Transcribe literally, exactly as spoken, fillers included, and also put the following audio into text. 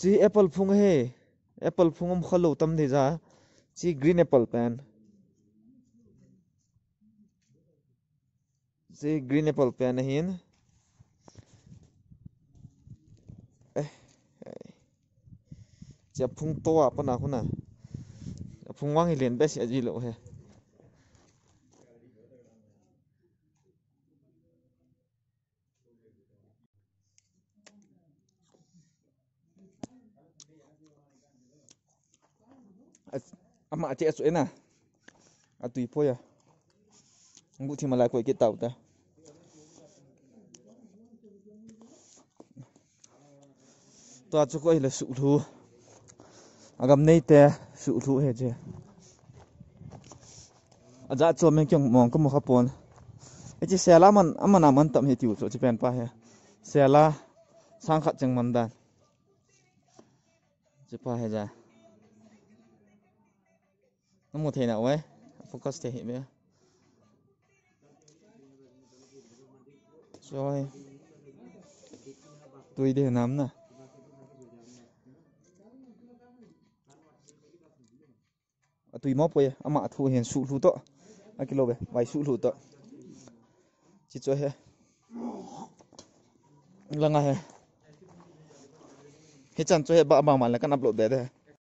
Chi apple phung he. Apple phung um khalou tam dei ja. Chi green apple pen. Chi green apple pen ahin. Eh, eh. Chi aphung to a pana khuna. Aphung vang hi len be si aji lo he. Ama che su ena. Atui poya. Ngu thi malai koi kit tau ta. Tua chu koi le su lu. Agam nei te su lu he che. Aja cho men kyong mong ko mo kha pon. Echi sela man, amana man tam he tiu cho chi pen pa he. Sela sang khat cheng man dan. Chi pa he ja. Namu thei na wai. Focus te hi me. Choi. Tui de nam na. Atui mo poi, ama athu hen su lu to. Akilo be, vai su lu to. Chi cho he. Langa he. Hichan cho he ba ba man la kan upload be de.